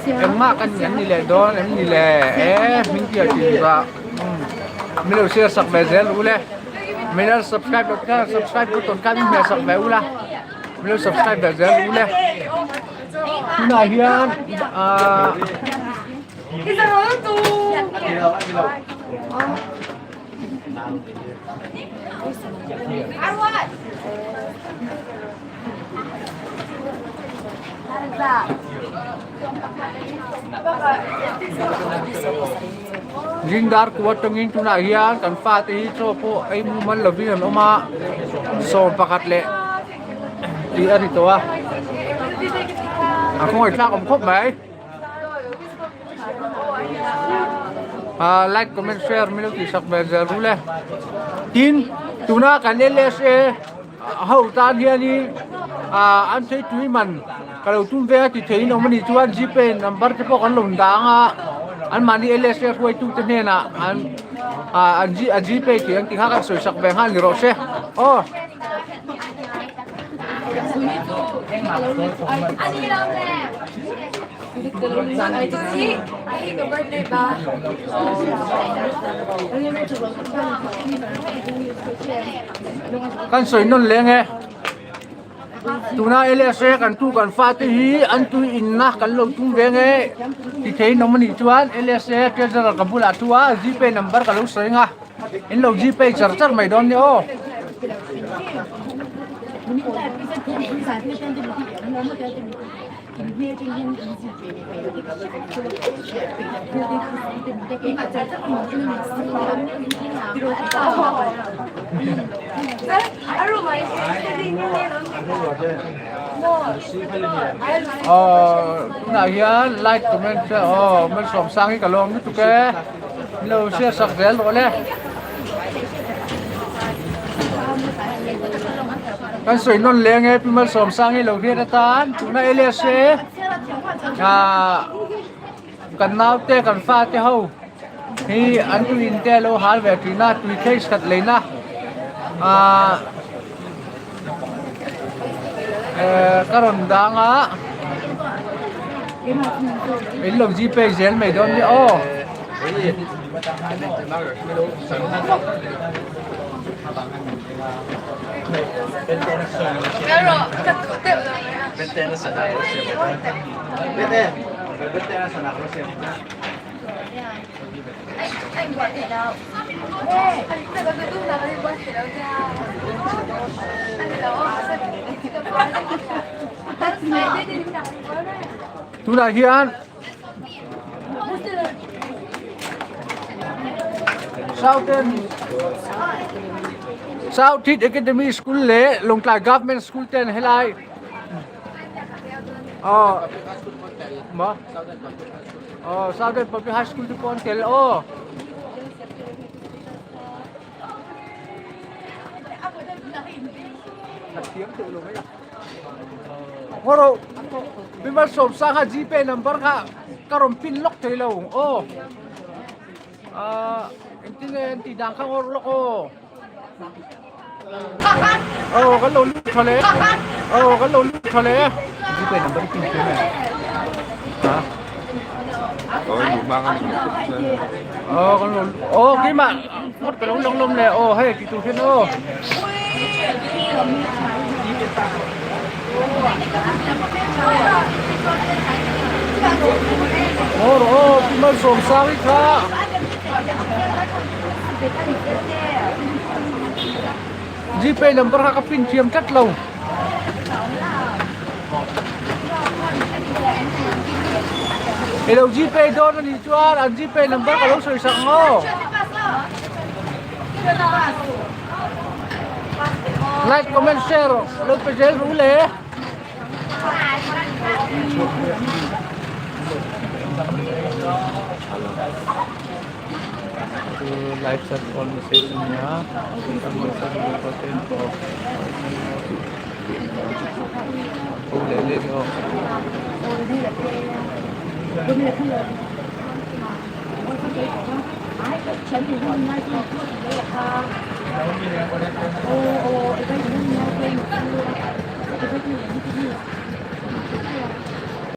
Engmah kan an ni leh dawn em ni le e hming tia tih vah min lo share sak ve zel u le min lo subscribe loh kha subscribe button kha min hmeh sak ve u la min lo subscribe ve zel u le tunah hian ah Zingdar kuat tawngin tunah hian kan fate hi chaw pawh ei mumal lovin an awm a 11 leh tih a ni tawh a a khawngaihthlak awm khawp mai. Like comment share min lo tih sak ve zel ru le tin tuna kan LSA ho tan hianin ah an thei tui man ka lo tum ve a ti theiin awm a nih chuan gpay number te pawh kan lo dang a anmahni LSA hruaitu te hnenah an ah an gpay tih an tih kha kan sawi sak ve nghal ni rawh se aw. Kan sawi nawn leng e tuna LSA kan tu kan fate hi an tui inna kan lo tum ve nge ti thei nawm anih chuan LSA treasurer ka bulah thu a gpay number ka lo sawi ang a in lo gpay char char mai dawn nia aw. Aw tunah hian like comment share aw malsawmsang hi ka lawm lutuk e min lo share sak zel rawh le. Kan sawi nawn leng e Pi Malsawmsang hi lo hriat atan tuna LSA ah kan naute kan fate ho hi an tuin te lo hal ve thin a tui case khat leina ah eh ka rawn dang a in lo gpay zel mai dawn nia aw. Tunah hian Southern South Heat Academy School leh Lawngtlai Government School ten helai aw maw aw Southern Public High School te pawh an tel aw. Ngaw rawh mi malsawmsa kha gpay number kha ka rawn pin lawk thei lo aw ah engtin nge an tih dan kha ngaw rawh lawk aw aw kan lo lut tha leh aw kan lo lut tha leh gpay number i pin thei em ha aw kan lo aw keimah ngawt ka lo lang lawm le aw hei ti tur hian aw. Aw rawh aw Pi Malsawmsangi kha. Gpay number kha ka pin thiam tlat lo. I lo Gpay dawn a nih chuan an Gpay number ka lo sawi sak ang aw. Like, comment, share lo pe zel ru le. Live chat call message ania